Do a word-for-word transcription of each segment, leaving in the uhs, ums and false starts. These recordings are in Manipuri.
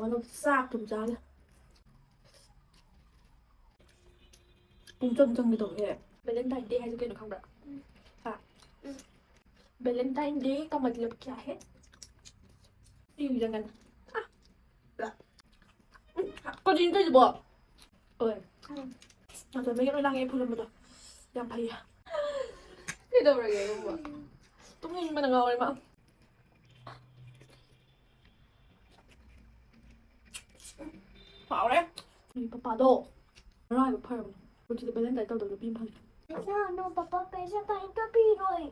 ꯃꯥꯅ ꯆꯥꯛ ꯑꯗꯨꯝ ꯆꯥꯒꯦ꯫ ꯄꯨꯡ ꯆꯪ ꯆꯪꯒꯦ ꯇꯧꯋꯦ꯫ Valentine Day ꯍꯥꯏꯁꯦ ꯀꯩꯅꯣ ꯈꯪꯕ꯭ꯔꯥ? ꯍꯥ? Valentine Day का मतलब क्या है? ꯁꯤ ꯌꯦꯡꯖꯪꯒꯅꯤ꯫ ꯑꯥ! ꯎꯝ, ꯀꯔꯤꯅꯣ ꯇꯧꯔꯤꯁꯤꯕꯣ? ꯍꯣꯏ꯫ ꯅꯥꯇꯣꯟ ꯃꯌꯦꯛ ꯂꯣꯏ ꯂꯥꯡꯉꯦ ꯑꯩ ꯐꯨꯖꯟꯕꯗꯣ꯫ ꯌꯥꯝ ꯐꯩꯌꯦ꯫ ꯀꯩꯗꯧꯔꯒꯦ ꯅꯪꯕꯣ? ꯇꯨꯝꯅꯤꯡꯕꯅ ꯉꯥꯎꯔꯦ ꯃꯥ꯫ ꯍꯥꯎꯔꯦ꯫ ꯅꯣꯏ ꯄꯄꯥꯗꯣ ꯃꯔꯥꯏꯕꯛ ꯐꯔꯕꯅꯦ꯫ ꯄꯨꯟꯁꯤꯗ Valentine ꯇꯧꯗꯕ ꯅꯨꯄꯤ ꯑꯃ ꯐꯪꯉꯦ꯫ ꯏꯆꯥꯅꯨ ꯄꯄꯥ ꯄꯩꯁꯥ ꯀꯔꯤꯝꯇ ꯄꯤꯔꯣꯏ꯫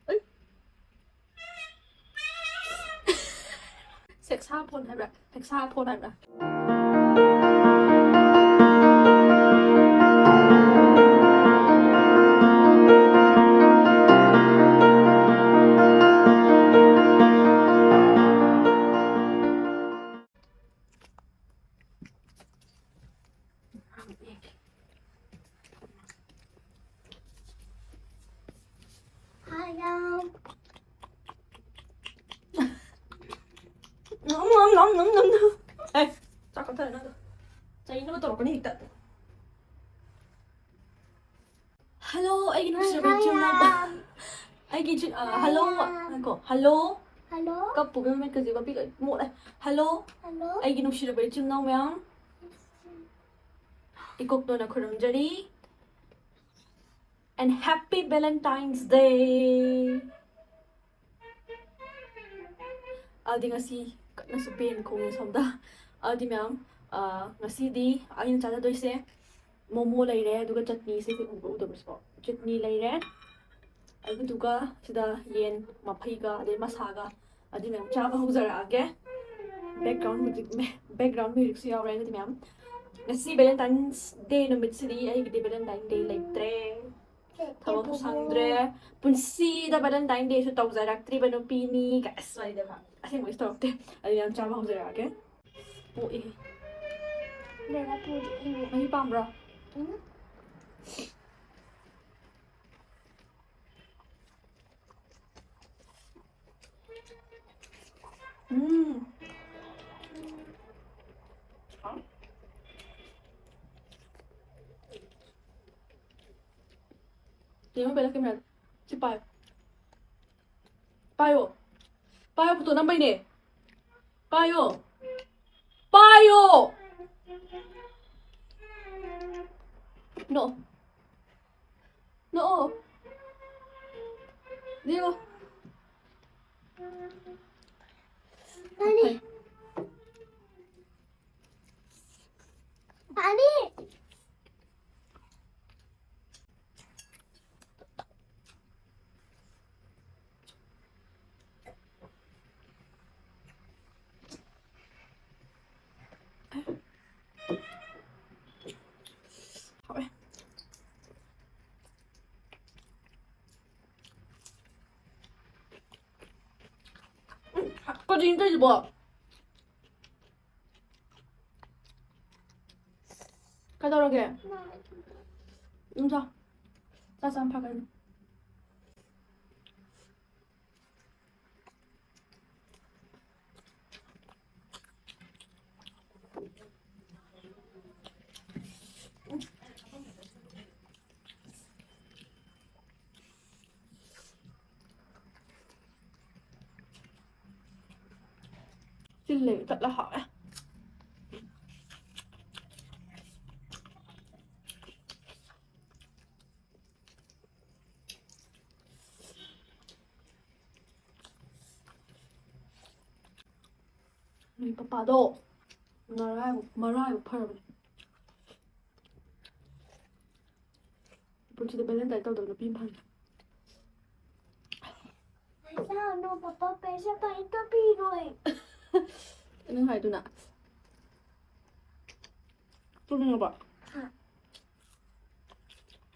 ꯑꯩ꯫ Saxophone ꯍꯥꯏꯕ꯭ꯔꯥ? Saxophone ꯍꯥꯏꯕ꯭ꯔꯥ? ꯍꯥꯏ, ꯌꯥꯝ꯫ ꯅꯝ, ꯅꯝ, ꯅꯝ, ꯅꯝ, ꯅꯝ, ꯅꯝ꯫ ꯑꯦ, ꯆꯥꯛ ꯀꯛꯊꯔꯦ ꯅꯪꯗꯣ꯫ ꯆꯩꯅꯕ ꯇꯧꯔꯛꯀꯅꯤ ꯍꯦꯛꯇ꯫ Hello, ꯑꯩꯒꯤ ꯅꯨꯡꯁꯤꯔꯕ ꯍꯥꯏ, ꯏꯆꯤꯜ ꯏꯅꯥꯎ꯫ ꯍꯥꯏ꯫ ꯑꯩꯒꯤ ꯏꯆꯤꯜ, ꯑ, ꯍꯥꯏ, hello, ꯍꯥꯏ꯫ ꯉꯥꯏꯈꯣ, hello꯫ Hello꯫ ꯀꯞꯄꯨꯕ ꯃꯃꯤꯠꯀꯁꯦ ꯃꯄꯤ ꯂꯣꯏ ꯃꯣꯠꯂꯦ꯫ Hello꯫ Hello꯫ ꯑꯩꯒꯤ ꯅꯨꯡꯁꯤꯔꯕ ꯏꯆꯤꯜ ꯏꯅꯥꯎ ꯃꯌꯥꯝ꯫ ꯏꯀꯣꯛꯇꯣꯟꯅ ꯈꯨꯔꯨꯝꯖꯔꯤ꯫ And happy Valentine's Day! ꯑꯗꯨꯗꯤ ꯉꯁꯤ ꯀꯟꯅꯁꯨ ꯄꯦꯟ ꯈꯣꯡꯉꯦ ꯁꯣꯝꯗ꯫ ꯑꯗꯨꯗꯤ ꯃꯌꯥꯝ, ꯑ, ꯉꯁꯤꯗꯤ ꯑꯩꯅ ꯆꯥꯖꯗꯣꯏꯁꯦ ꯃꯣꯃꯣ ꯂꯩꯔꯦ, ꯑꯗꯨꯒ ꯆꯠꯅꯤꯁꯦ ꯎꯕ꯭ꯔꯥ ꯎꯗꯕ꯭ꯔꯥ ꯁꯤꯕꯣ? ꯆꯠꯅꯤ ꯂꯩꯔꯦ, ꯑꯗꯨꯗꯨꯒ ꯁꯤꯗ ꯌꯦꯟ ꯃꯐꯩꯒ ꯑꯗꯩ ꯃꯁꯥꯒ ꯑꯗꯨ ꯃꯌꯥꯝ ꯆꯥꯕ ꯍꯧꯖꯔꯛꯑꯒꯦ꯫ Background music, background musicꯁꯨ ꯌꯥꯎꯔꯦ꯫ ꯑꯗꯨꯗꯤ ꯃꯌꯥꯝ, ꯉꯁꯤ Valentine's Day ꯅꯨꯃꯤꯠꯁꯤꯗꯤ ꯑꯩꯒꯤꯗꯤ Valentine Day ꯂꯩꯇ꯭ꯔꯦ꯫ ꯊꯕꯛꯁꯨ ꯁꯪꯗ꯭ꯔꯦ꯫ ꯄꯨꯟꯁꯤꯗ Valentine Dayꯁꯨ ꯇꯧꯖꯔꯛꯇ꯭ꯔꯤꯕ ꯅꯨꯄꯤꯅꯤ꯫ ꯑꯁ, ꯋꯥꯔꯤꯗ ꯑꯁꯦꯡꯕꯒꯤꯁꯨ ꯇꯧꯔꯛꯇꯦ꯫ ꯑꯗꯨꯗꯤ ꯃꯌꯥꯝ ꯆꯥꯕ ꯍꯧꯖꯔꯛꯑꯒꯦ꯫ ꯄꯣꯛꯏ꯫ ꯂꯩꯔ ꯄꯨꯗꯤ ꯑꯩꯅ꯫ ꯃꯍꯤ ꯄꯥꯝꯕ꯭ꯔꯣ? ꯎꯝ꯫ ꯎꯝ꯫ ꯌꯦꯡꯉꯣ ꯕꯦꯂꯥ ꯀꯦꯃꯦꯔꯥꯗ꯫ ꯁꯤ ꯄꯥꯏꯌꯣ꯫ ꯄꯥꯏꯌꯣ꯫ ꯄꯥꯏꯌꯣ, ꯐꯣꯇꯣ ꯅꯝꯕꯩꯅꯦ꯫ ꯄꯥꯏꯌꯣ꯫ ꯄꯥꯏꯌꯣ꯫ ꯅꯣ꯫ ꯅꯣ꯫ ꯌꯦꯡꯉꯣ꯫ ꯄꯥꯅꯤ꯫ ꯄꯥꯅꯤ꯫ ꯍꯥꯎꯋꯦ꯫ ꯎꯝ, ꯀꯔꯤꯅꯣ ꯇꯧꯔꯤꯁꯤꯕꯣ? ꯀꯩꯗꯧꯔꯒꯦ? ꯎꯝ, ꯆꯥ꯫ ꯆꯥ ꯆꯥ ꯐꯒꯅꯤ꯫ ꯆꯤꯜꯂꯦ ꯇꯠꯂ ꯍꯥꯎꯋꯦ꯫ ꯅꯣꯏ ꯄꯄꯥꯗꯣ ꯃꯔꯥꯏꯕꯛ, ꯃꯔꯥꯏꯕꯛ ꯐꯔꯕꯅꯦ꯫ ꯄꯨꯟꯁꯤꯗ ꯚꯦꯂꯦꯟꯇꯥꯏꯟ ꯇꯧꯗꯕ ꯅꯨꯄꯤ ꯑꯃ ꯐꯪꯉꯦ꯫ ꯄꯩꯁꯥ ꯅꯣ ꯄꯄꯥ, ꯄꯩꯁꯥ ꯀꯔꯤꯝꯇ ꯄꯤꯔꯣꯏ꯫ ꯅꯪ ꯍꯥꯏꯗꯨꯅ꯫ ꯇꯨꯝꯅꯤꯡꯉꯕꯣ? ꯍꯥ?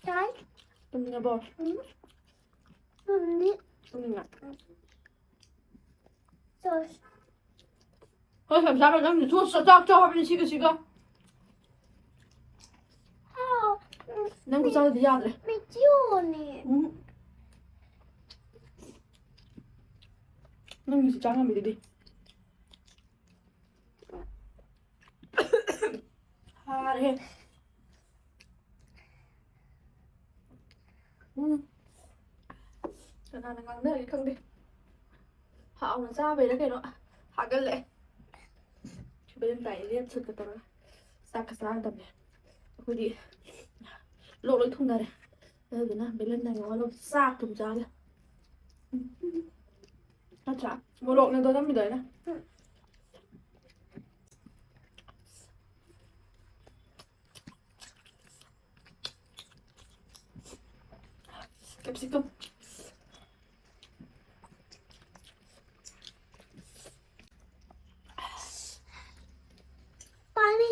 ꯇꯥꯏ꯫ ꯇꯨꯝꯅꯤꯡꯉꯕꯣ? ꯎꯝ꯫ ꯇꯨꯝꯅꯤꯡ-, ꯇꯨꯝꯅꯤꯡꯉꯦ꯫ ꯆꯣꯁ꯫ ꯍꯣꯏ, ꯁꯝꯁꯥ ꯅꯪꯁꯨ ꯆꯥꯛ ꯆꯥꯎ ꯍꯥꯏꯕꯅꯤ ꯁꯤꯒ ꯁꯤꯒ꯫ ꯍꯥꯎ꯫ ꯅꯪ ꯈꯨꯆꯥꯗꯨꯗꯤ ꯌꯥꯗ꯭ꯔꯦ꯫ ꯃꯤꯆꯤꯌꯣꯅꯦ꯫ ꯎꯝ꯫ ꯅꯪꯒꯤꯁꯨ ꯆꯥ ꯉꯝꯃꯤꯗꯨꯗꯤ꯫ ꯐꯥꯔꯦ꯫ ꯎꯝ꯫ ꯀꯅꯥꯅ ꯉꯥꯡꯅꯔꯒꯦ ꯈꯪꯗꯦ꯫ ꯍꯥꯎꯅ ꯆꯥꯕꯩꯔ ꯀꯩꯅꯣ ꯍꯥꯒꯠꯂꯛꯑꯦ꯫ ꯁꯤꯕ ꯌꯥꯝ ꯇꯥꯏ, ꯂꯦꯞ ꯁꯠꯀ ꯇꯧꯔꯒ ꯆꯥꯛꯀ ꯆꯥꯒꯗꯕꯅꯦ꯫ ꯑꯩꯈꯣꯏꯗꯤ ꯂꯣꯛ ꯂꯣꯏ ꯊꯨꯡꯅꯔꯦ꯫ ꯑꯗꯨꯗꯨꯅ ꯕꯦꯂꯦꯟꯗ꯭ꯔꯤꯒ ꯃꯣꯔꯣꯛ ꯆꯥꯛꯇꯨꯝ ꯆꯥꯒꯦ꯫ ꯅꯠꯇ꯭ꯔꯥ? ꯃꯣꯔꯣꯛꯅꯗꯣ ꯅꯝꯃꯤꯗꯣ ꯑꯩꯅ꯫ Capsicum. पानी।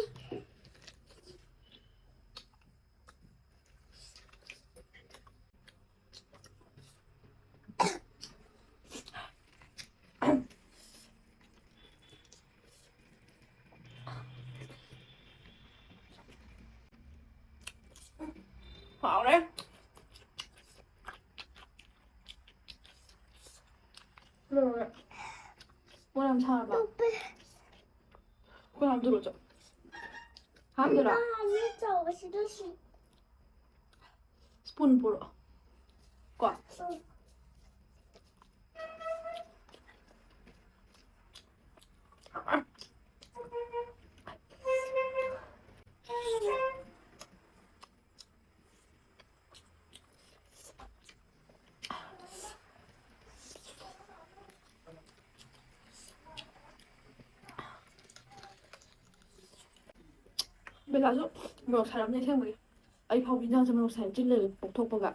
ꯍꯥꯎꯔꯦ꯫ ꯂꯣꯏꯔꯦ꯫ ꯃꯣꯔꯣꯛ ꯌꯥꯝ ꯁꯥꯔꯕ? ꯇꯨꯞꯄꯦ꯫ ꯈꯨꯠ ꯍꯥꯝꯗꯣꯛꯎꯔꯣ ꯆꯣ꯫ ꯍꯥꯝꯗꯣꯏꯔꯣ? ꯉꯥ ꯑꯅꯤ ꯑꯆꯧꯕꯁꯤꯗ ꯁꯤ꯫ Spoon ꯄꯨꯔꯛꯑꯣ꯫ ꯀꯣ꯫ ꯎꯝ꯫ ꯕꯦꯂꯥꯁꯨ ꯃꯣꯔꯣꯛ ꯁꯥꯔꯝꯅꯤ ꯑꯁꯦꯡꯕꯒꯤ꯫ ꯑꯩ ꯐꯥꯎꯕ ꯏꯟꯖꯥꯡꯁꯦ ꯃꯣꯔꯣꯛ ꯁꯥꯏ ꯆꯤꯜꯂꯦ ꯄꯣꯛꯊꯣꯛꯄꯒ꯫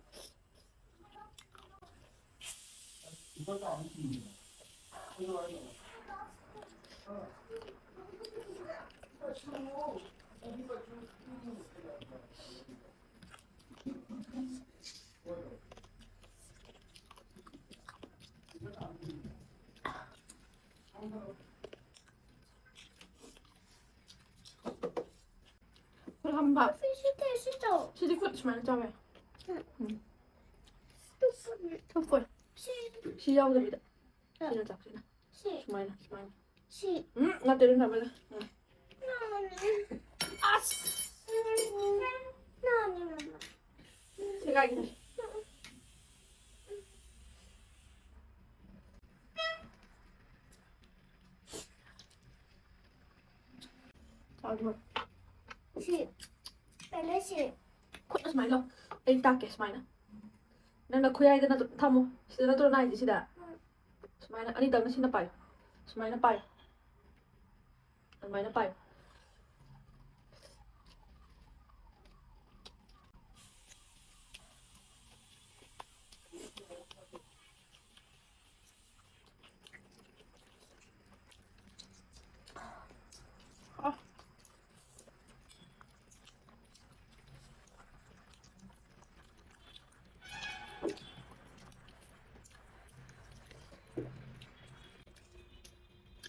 ꯈꯨꯠ ꯍꯥꯝꯕ꯫ ꯁꯤ, ꯁꯤ ꯇꯧ, ꯁꯤ ꯇꯧ꯫ ꯁꯤꯗꯤ ꯈꯨꯠ ꯁꯨꯃꯥꯏꯅ ꯆꯥꯎꯋꯦ꯫ ꯎꯝ꯫ ꯎꯝ꯫ ꯇꯨ ꯐꯨꯠꯅꯤ꯫ Two foot. ꯁꯤ꯫ ꯁꯤ ꯌꯥꯎꯗꯕꯤꯗ꯫ ꯁꯤꯅ ꯆꯥꯛꯁꯤꯅ꯫ ꯁꯤ꯫ ꯁꯨꯃꯥꯏꯅ, ꯁꯨꯃꯥꯏꯅ꯫ ꯁꯤ꯫ ꯎꯝ, ꯅꯠꯇꯦ, ꯑꯗꯨꯝ ꯊꯝꯃꯒ꯫ ꯎꯝ꯫ ꯅꯥꯅꯤ꯫ ꯑꯁ! ꯅꯥꯅꯤ, ꯃꯃꯥ꯫ ꯁꯦꯒꯥꯏꯒꯤꯅꯦ꯫ ꯎꯝ꯫ ꯑꯗꯨꯒ ꯁꯤ ꯄꯦꯂꯦꯠꯁꯤ ꯈꯨꯠꯅ ꯁꯨꯃꯥꯏꯅ ꯂꯧ꯫ ꯑꯩ ꯇꯥꯛꯀꯦ ꯁꯨꯃꯥꯏꯅ꯫ ꯅꯪꯅ ꯈꯨꯌꯥꯏꯗ ꯅꯠꯇ꯭ꯔꯣ ꯊꯝꯃꯣ꯫ ꯁꯤꯗ ꯅꯠꯇ꯭ꯔꯣ ꯅꯥꯏꯁꯦ ꯁꯤꯗ? ꯎꯝ꯫ ꯁꯨꯃꯥꯏꯅ ꯑꯅꯤꯇꯪꯅ ꯁꯤꯅ ꯄꯥꯏꯌꯨ꯫ ꯁꯨꯃꯥꯏꯅ ꯄꯥꯏꯌꯨ꯫ ꯑꯗꯨꯃꯥꯏꯅ ꯄꯥꯏꯌꯨ꯫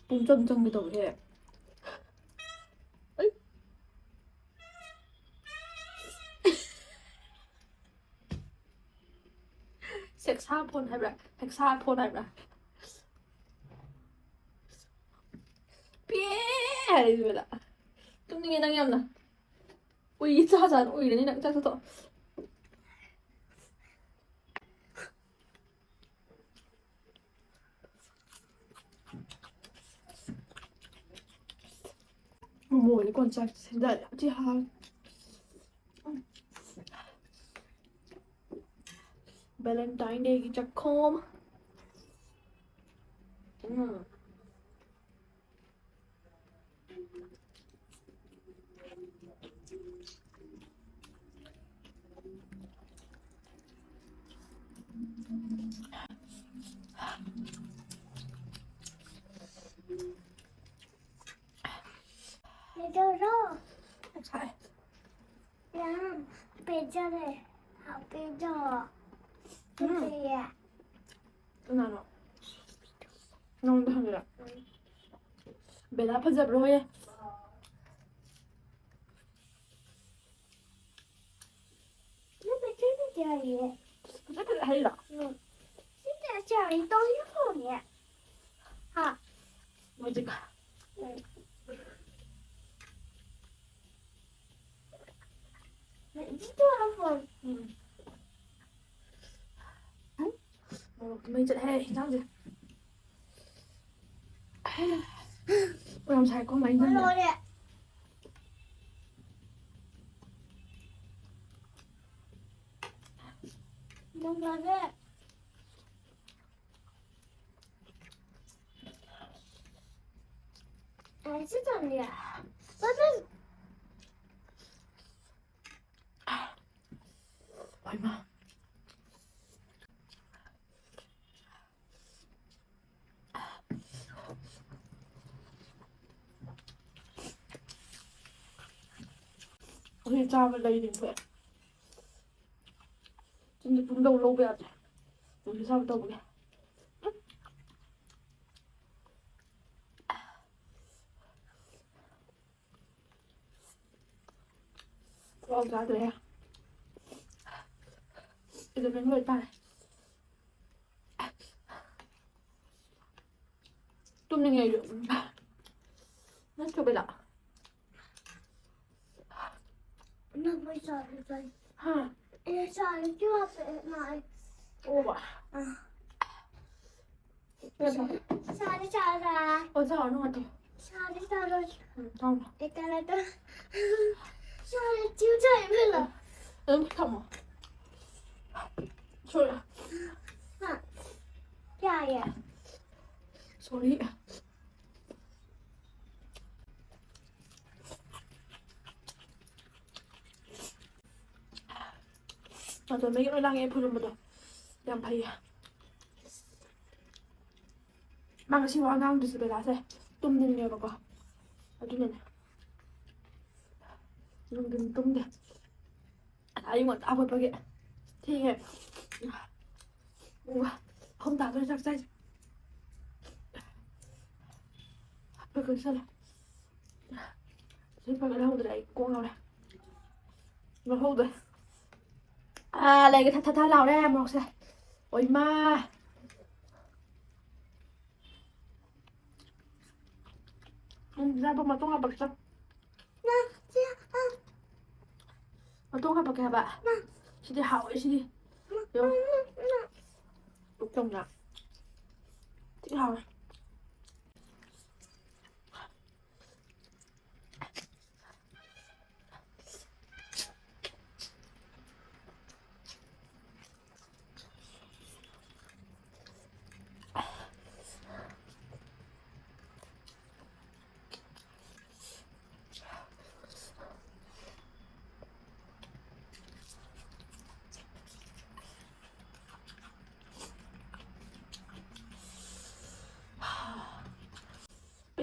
ꯄꯨꯡ ꯆꯪ ꯆꯪꯒꯦ ꯇꯧꯋꯦꯍꯦ꯫ ꯑꯩ꯫ ꯁꯦꯛꯁꯥ ꯐꯣꯟ ꯍꯥꯏꯕ꯭ꯔꯥ? ꯍꯦꯛꯁꯥ ꯐꯣꯟ ꯍꯥꯏꯕ꯭ꯔꯥ? ꯄꯦ ꯍꯥꯏꯔꯤꯕꯗ꯫ ꯇꯨꯝꯅꯤꯡꯉꯦ ꯅꯪ ꯌꯥꯝꯅ꯫ ꯎꯏ ꯆꯥ ꯆꯥꯅ ꯎꯏꯔꯅꯤ ꯅꯪ ꯆꯥꯛ ꯆꯥꯊꯣꯛꯑꯣ꯫ ꯃꯣꯃꯣꯅꯤ ꯀꯣꯟ ꯆꯥꯛ ꯁꯤꯗ ꯌꯥꯝ ꯊꯤ ꯍꯥꯎꯋꯦ꯫ Valentine Day ꯒꯤ ꯆꯥꯛꯈꯣꯝ꯫ ꯎꯝ꯫ ꯄꯤꯖꯔꯣ꯫ ꯉꯁꯥꯏ꯫ ꯌꯥꯝ ꯄꯤꯖꯔꯦ꯫ ꯄꯤꯖꯔꯣ꯫ ꯎꯝ꯫ ꯄꯤꯖꯔꯦ꯫ ꯀꯅꯥꯅꯣ? ꯅꯉꯣꯟꯗ ꯍꯪꯉꯤꯔꯣ? ꯎꯝ꯫ ꯕꯦꯂꯥ ꯐꯖꯕ꯭ꯔꯣ ꯍꯣꯏꯌꯦ? ꯅꯪ ꯃꯩꯇꯩ ꯃꯆꯥꯅꯤꯅꯦ꯫ ꯐꯖ ꯐꯖ ꯍꯥꯏꯔꯤꯔꯣ? ꯎꯝ꯫ ꯁꯤ ꯃꯆꯥꯅꯤ ꯇꯧꯔꯤ ꯐꯣꯟꯅꯦ꯫ ꯍꯥ? ꯃꯣꯏꯁꯦ ꯎꯝ꯫ ꯃꯩꯇꯩ ꯇꯧꯔ ꯐꯣꯟ꯫ ꯎꯝ꯫ ꯃꯣꯔꯣꯛꯇꯤ ꯃꯩ ꯆꯠꯂꯦꯍꯦ ꯏꯟꯖꯥꯡꯁꯦ꯫ ꯌꯥꯝ ꯁꯥꯏꯀꯣ ꯃꯩ ꯆꯪꯗꯦ꯫ ꯂꯣꯏꯔꯦ꯫ ꯊꯣꯡꯉꯒꯦ꯫ ꯑꯦ, ꯁꯤ ꯆꯪꯉꯦ꯫ ꯆꯠꯂꯨ꯫ ꯍꯩꯃꯥ꯫ ꯍꯧꯖꯤꯛ ꯆꯥꯕ ꯂꯩꯔꯤ ꯑꯩꯈꯣꯏ꯫ ꯆꯤꯟꯗꯤ ꯄꯨꯡꯗꯧ ꯂꯧꯕ ꯌꯥꯗ꯭ꯔꯦ꯫ ꯍꯧꯖꯤꯛ ꯆꯥꯕ ꯇꯧꯕꯒꯤ꯫ ꯆꯥꯛ ꯆꯥꯗ꯭ꯔꯦ꯫ ꯏꯂꯚꯦꯟ ꯂꯣꯏ ꯇꯥꯔꯦ꯫ ꯇꯨꯝꯅꯤꯡꯉꯦ ꯑꯩꯁꯨ꯫ ꯅꯠꯇ꯭ꯔꯣ, ꯕꯦꯂꯥ? ꯅꯈꯣꯏ ꯆꯥꯔꯁꯨ ꯆꯥꯏ꯫ ꯍꯥ? ꯑꯦ, ꯆꯥꯔꯁꯨ ꯍꯥꯞꯄꯦ, ꯃꯥ ꯑꯩ꯫ ꯑꯣ, ꯕꯥ꯫ ꯑꯥ꯫ ꯁꯥꯔꯦ, ꯁꯥꯔꯦ꯫ ꯑꯣ, ꯆꯥꯔꯣ, ꯅꯨꯡꯉꯥꯏꯇꯦ꯫ ꯁꯥꯔꯦ, ꯁꯥꯔꯦ꯫ ꯎꯝ, ꯆꯥꯎꯅ꯫ ꯑꯦ, ꯇꯔꯥ, ꯇꯔꯥ꯫ ꯁꯥꯔꯦ, ꯆꯤꯡ ꯆꯥꯏ, ꯏꯕꯦꯝꯃ꯫ ꯑꯗꯨꯝ ꯊꯝꯃꯣ꯫ ꯁꯣꯔꯤ꯫ ꯍꯥ? ꯌꯥꯏꯌꯦ꯫ ꯁꯣꯔꯤ꯫ ꯅꯥꯇꯣꯟꯗꯒꯤ ꯂꯣꯏ ꯂꯥꯡꯉꯛꯑꯦ ꯐꯨꯔꯨꯝꯕꯗꯣ꯫ ꯌꯥꯝ ꯐꯩꯌꯦ꯫ ꯃꯥ ꯉꯁꯤ ꯋꯥ ꯉꯥꯡꯗ꯭ꯔꯤꯁꯦ ꯕꯦꯂꯥꯁꯦ ꯇꯨꯝꯅꯤꯡꯉꯦꯕꯀꯣ꯫ ꯑꯗꯨꯅꯅꯦ꯫ ꯅꯨꯡꯊꯤꯟ ꯇꯨꯝꯗꯦ꯫ ꯑꯌꯨꯛ ꯉꯟꯇꯥ ꯍꯧꯒꯠꯄꯒꯤ ꯊꯦꯡꯉꯦ꯫ ꯄꯨꯡ ꯑꯍꯨꯝ ꯇꯥꯗꯣꯔꯦ ꯆꯥꯛ ꯆꯥꯏꯁꯦ꯫ ꯐꯒꯠ ꯆꯠꯂꯦ꯫ ꯁꯤ ꯐꯒꯠꯍꯧꯗ꯭ꯔꯦ ꯑꯩ ꯀꯣꯛ ꯉꯥꯎꯔꯦ꯫ ꯂꯧꯍꯧꯗ꯭ꯔꯦ꯫ ꯑꯥ, ꯂꯩꯒ ꯊꯥ ꯊꯥ ꯊꯥ ꯂꯥꯎꯔꯦ ꯃꯣꯔꯣꯛꯁꯦ꯫ ꯑꯣꯏꯃꯥ꯫ ꯎꯝ, ꯆꯥꯕ ꯃꯇꯨꯡ ꯍꯥꯞꯄꯛꯀꯦ꯫ ꯃꯇꯨꯡ ꯍꯥꯞꯄꯛꯀꯦ ꯍꯥꯏꯕ꯫ ꯁꯤꯗꯤ ꯍꯥꯎꯋꯦ, ꯁꯤꯗꯤ꯫ ꯌꯦꯡꯉꯨ꯫ ꯇꯨꯛ ꯇꯧꯅ꯫ ꯊꯤ ꯍꯥꯎꯋꯦ꯫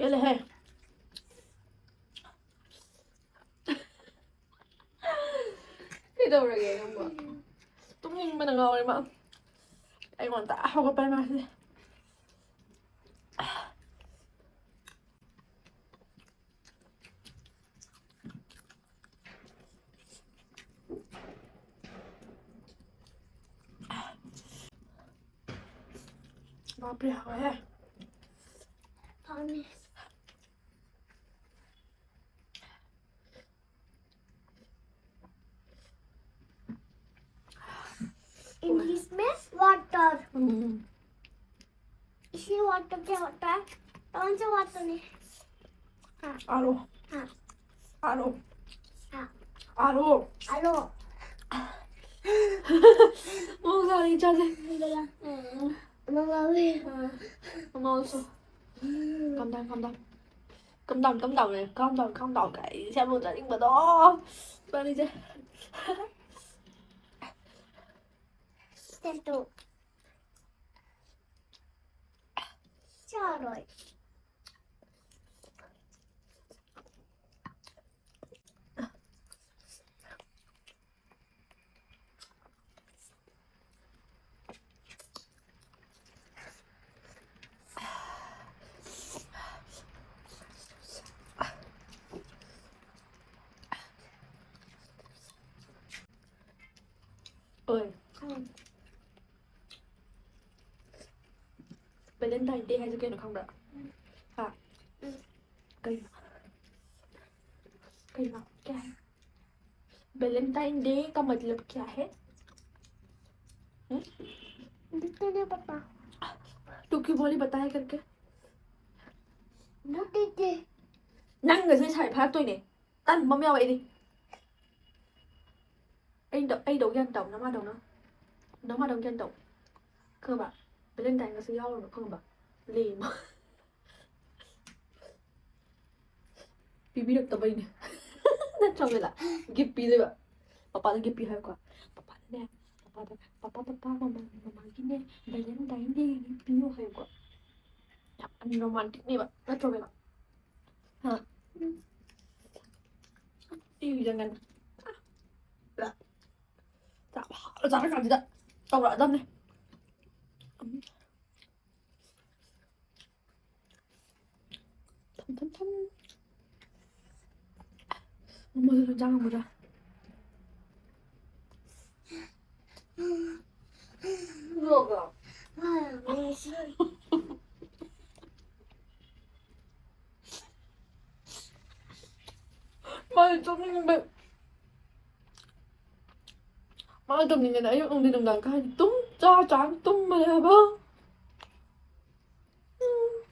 ꯆꯠꯂꯦꯍꯦ꯫ ꯀꯩꯗꯧꯔꯒꯦ ꯅꯪꯕꯣ? ꯇꯨꯝꯅꯤꯡꯕꯅ ꯉꯥꯎꯔꯦ ꯃꯥ꯫ ꯑꯩꯉꯣꯟꯗ ꯍꯧꯒꯠꯄ ꯃꯥꯁꯦ꯫ ꯕꯥꯞꯔꯦ, ꯍꯥꯎꯋꯦꯍꯦ꯫ ꯍꯥꯎꯅꯤ꯫ In this mess, water. ꯎꯝ꯫ इसी वाटर क्या होता है? कौन सा वाटर है? आरो। हाँ। आरो। हाँ। आरो। आरो। ꯃꯉꯣꯟꯗ ꯆꯥꯁꯦ꯫ ꯃꯃꯥ ꯍꯣꯏ꯫ ꯃꯃꯥ also. Calm down, calm down. Calm down, calm down, calm down, calm down. ꯀꯥꯏ ꯏꯁꯩ ꯑꯃꯨꯛ ꯆꯥꯅꯤꯡꯕꯗꯣ꯫ ꯏꯕꯥꯅꯤꯁꯦ꯫ ꯇꯦꯟꯇꯨ꯫ ꯆꯥꯔꯣꯏ꯫ ꯑꯣꯏ꯫ ꯎꯝ꯫ Valentine Day ꯍꯥꯏꯁꯦ ꯀꯩꯅꯣ ꯈꯪꯕ꯭ꯔꯥ? ꯎꯝ꯫ ꯍꯥ? ꯎꯝ꯫ ꯀꯩꯅꯣ? ꯀꯩꯅꯣ? ꯀꯩ ꯍꯥꯏ? Valentine Day का मतलब क्या है? हम्म? देखते नहीं पता। तू क्यों बोली बताया करके? वो देते। ꯅꯪꯒꯁꯦ ꯁꯥꯏ ꯐꯥꯔꯛꯇꯣꯏꯅꯦ꯫ ꯇꯟꯕ ꯑꯃ ꯌꯥꯎꯋꯦ ꯑꯩꯗꯤ꯫ ꯑꯩꯗꯣ, ꯑꯩꯗꯧ ꯒ꯭ꯌꯥꯟ ꯇꯧ, ꯅꯃꯥꯗꯧꯅ꯫ ꯅꯃꯥꯗꯧ ꯒ꯭ꯌꯥꯟ ꯇꯧ꯫ ꯈꯪꯉꯕ? Valentine ꯒꯁꯨ ꯌꯥꯎꯔꯨꯅꯨ, ꯈꯪꯉꯕ? ꯂꯦꯝꯃ꯫ ꯄꯤꯕꯤꯔꯛꯇꯕꯩꯅꯦ꯫ ꯅꯠꯇ꯭ꯔꯣ, ꯕꯦꯂꯥ? Gift ꯄꯤꯗꯣꯏꯕ꯫ ꯄꯄꯥꯗ gift ꯄꯤꯌꯨ ꯍꯥꯏꯌꯨꯀꯣ꯫ ꯄꯄꯥꯗꯅꯦ, ꯄꯄꯥꯗ, "ꯄꯄꯥ, ꯄꯄꯥ, ꯃꯃꯥ, ꯃꯃꯥꯒꯤꯅꯦ, Valentine Day ꯒꯤ gift ꯄꯤꯌꯨ" ꯍꯥꯏꯌꯨꯀꯣ꯫ ꯌꯥꯝ unromantic ꯅꯦꯕ꯫ ꯅꯠꯇ꯭ꯔꯣ, ꯕꯦꯂꯥ? ꯍꯥ? ꯏ ꯆꯪꯒꯅꯤ꯫ ꯆꯥꯛ ꯍꯥꯞꯅ ꯆꯥꯔꯀꯥꯟꯁꯤꯗ ꯇꯧꯔꯛꯑꯗꯕꯅꯦ꯫ ꯊꯝ, ꯊꯝ, ꯊꯝ꯫ ꯃꯣꯏꯁꯨ ꯂꯣꯏ ꯆꯥ ꯉꯝꯒꯗ꯭ꯔꯥ? ꯃꯥꯁꯨ ꯇꯨꯝꯅꯤꯡꯕ꯫ ꯃꯥ ꯇꯨꯝꯅꯤꯡꯉꯦꯅ ꯑꯌꯨꯛ, ꯅꯨꯡꯊꯤꯟ, ꯅꯨꯡꯗꯥꯡ ꯈꯥꯏꯗꯤ ꯇꯨꯝ ꯆꯥ ꯆꯥ ꯇꯨꯝꯕꯅꯦ ꯍꯥꯏꯕ꯫ ꯎꯝ꯫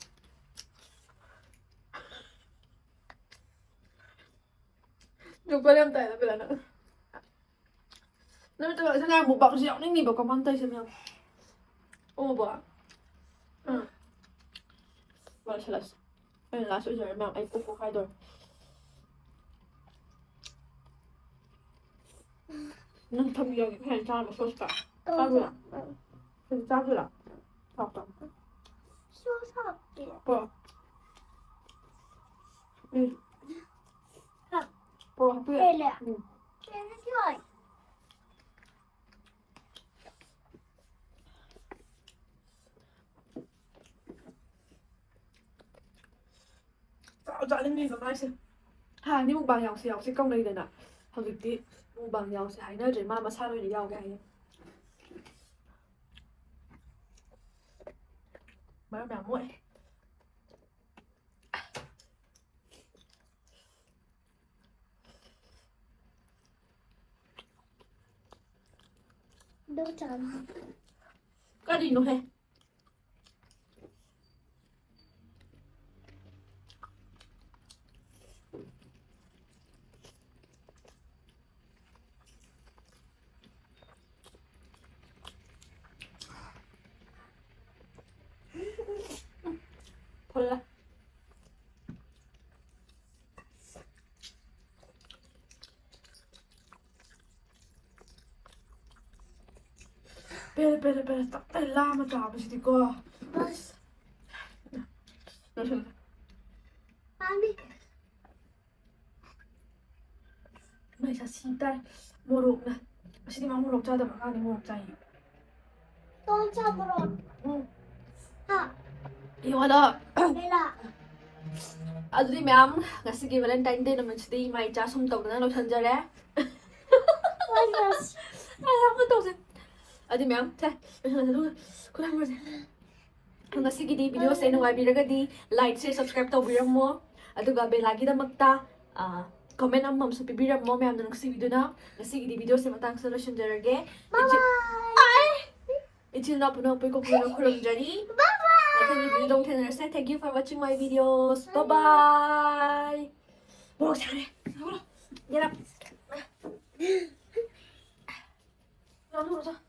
ꯖꯣꯀꯔ ꯌꯥꯝ ꯇꯥꯏꯗ ꯕꯦꯂꯥꯅ꯫ ꯅꯨꯃꯤꯠꯇꯨ ꯁꯅꯥ ꯃꯨꯛꯕꯥꯡꯁꯨ ꯌꯥꯎꯅꯤꯡꯉꯤꯕꯀꯣ, ꯃꯥꯅ ꯇꯧꯔꯤꯁꯦ ꯃꯌꯥꯝ꯫ ꯎꯕ? ꯎꯝ꯫ ꯂꯣꯏꯁꯤꯜꯂꯁꯤ꯫ ꯑꯩꯅ ꯂꯥꯁ ꯑꯣꯏꯖꯔꯦ ꯃꯌꯥꯝ, ꯑꯩ ꯄꯣꯛꯄ ꯍꯥꯏꯗꯣꯔꯦ꯫ ꯅꯪ ꯊꯝꯕꯤꯔꯒꯦ, ꯈꯔ ꯆꯥꯔꯒ ꯁꯣꯁꯇ꯫ ꯆꯥꯕꯤꯔꯣ? ꯈꯔ ꯆꯥꯕꯤꯔꯣ? ꯆꯥꯎ, ꯆꯥꯎ꯫ ꯁꯣꯁ ꯍꯥꯞꯀꯦ꯫ ꯄꯣꯔꯛꯑꯣ꯫ ꯎꯝ꯫ ꯍꯥꯞ꯫ ꯄꯣꯔꯛꯑꯣ, ꯍꯥꯞꯄꯤꯔꯣ? ꯄꯦꯜꯂꯦ꯫ ꯎꯝ꯫ ꯄꯦꯜꯂꯦ, ꯁꯤ ꯂꯣꯏ꯫ ꯆꯥꯎ ꯆꯥꯅꯤꯡꯉꯤꯕ ꯃꯥꯏꯁꯦ꯫ ꯍꯥꯟꯅꯗꯤ ꯃꯨꯛꯕꯥꯡ ꯌꯥꯎꯁꯤ ꯌꯥꯎꯁꯤ ꯀꯧꯅꯩꯗꯅ, ꯍꯧꯖꯤꯛꯇꯤ ꯃꯨꯛꯕꯥꯡ ꯌꯥꯎꯁꯤ ꯍꯥꯏꯅꯗ꯭ꯔꯦ, ꯃꯥ ꯃꯁꯥ ꯂꯣꯏꯅ ꯌꯥꯎꯒꯦ ꯍꯥꯏꯌꯦ꯫ ꯃꯔꯝ ꯌꯥꯝ ꯃꯣꯛꯑꯦ꯫ ꯑꯗꯨ ꯆꯥꯅꯤꯡꯉꯤ꯫ ꯀꯔꯤꯅꯣꯍꯦ? ꯐꯨꯜꯂꯦ꯫ ꯄꯦꯜꯂꯦ, ꯄꯦꯜꯂꯦ, ꯄꯦꯜꯂꯦ꯫ ꯇꯞ ꯇꯥꯏ ꯂꯥꯝꯃ ꯆꯥꯕꯁꯤꯗꯤꯀꯣ꯫ ꯑꯁ꯫ ꯂꯣꯏꯁꯤꯜꯂꯦ꯫ ꯃꯩꯁꯥ ꯁꯤ ꯇꯥꯔꯦ꯫ ꯃꯣꯔꯣꯛꯅ꯫ ꯑꯁꯤꯗꯤ ꯃꯥ ꯃꯣꯔꯣꯛ ꯆꯥꯗꯕ ꯑꯉꯥꯡꯅꯤ, ꯃꯣꯔꯣꯛ ꯆꯥꯏꯌꯦ꯫ ꯀꯣꯟ ꯁꯥ ꯃꯣꯔꯣꯛ? ꯎꯝ꯫ ꯍꯥ? ꯌꯦꯡꯉꯣꯗꯣ꯫ ꯕꯦꯂꯥ꯫ ꯑꯗꯨꯗꯤ ꯃꯌꯥꯝ, ꯉꯁꯤꯒꯤ Valentine Day ꯅꯨꯃꯤꯠꯁꯤꯗꯤ ꯏꯃꯥ ꯏꯆꯥ ꯁꯨꯝ ꯇꯧꯗꯅ ꯂꯣꯏꯁꯤꯟꯖꯔꯦ꯫ ꯋꯥꯏ ꯔꯁ꯫ ꯑꯩ ꯌꯥꯝ ꯇꯧꯁꯦ꯫ ꯑꯗꯨꯗꯤ ꯃꯌꯥꯝ, ꯁꯦ, ꯂꯣꯏꯁꯤꯜꯂꯁꯦ ꯑꯗꯨꯒ ꯈꯨꯠ ꯍꯥꯝꯃꯨꯔꯁꯦ꯫ ꯉꯁꯤꯒꯤꯗꯤ videoꯁꯦ ꯅꯨꯡꯉꯥꯏꯕꯤꯔꯒꯗꯤ likeꯁꯦ subscribe ꯇꯧꯕꯤꯔꯝꯃꯣ꯫ ꯑꯗꯨꯒ ꯕꯦꯂꯥꯒꯤꯗꯃꯛꯇ, ꯑ, comment ꯑꯃꯃꯝꯁꯨ ꯄꯤꯕꯤꯔꯝꯃꯣ ꯃꯌꯥꯝꯅ ꯅꯨꯡꯁꯤꯕꯤꯗꯨꯅ꯫ ꯉꯁꯤꯒꯤꯗꯤ videoꯁꯦ ꯃꯇꯥꯡꯁꯤꯗ ꯂꯣꯏꯁꯤꯟꯖꯔꯒꯦ꯫ ꯏꯆꯤ-, ꯑꯥꯏ! ꯏꯆꯤꯜ ꯏꯅꯥꯎ ꯄꯨꯝꯅꯃꯛꯄꯨ ꯏꯀꯣꯛ ꯄꯨꯅꯅ ꯈꯨꯔꯨꯝꯖꯔꯤ꯫ ꯃꯊꯪꯒꯤ videoꯗ ꯑꯃꯨꯛ ꯊꯦꯡꯅꯔꯁꯦ꯫ Thank you for watching my videos. Bye bye. ꯃꯣꯔꯣꯛ ꯁꯥꯔꯦ꯫ ꯂꯧꯔꯣ꯫ Get up. ꯂꯧꯔꯣ, ꯂꯧꯔꯣ, ꯂꯧꯔꯣ꯫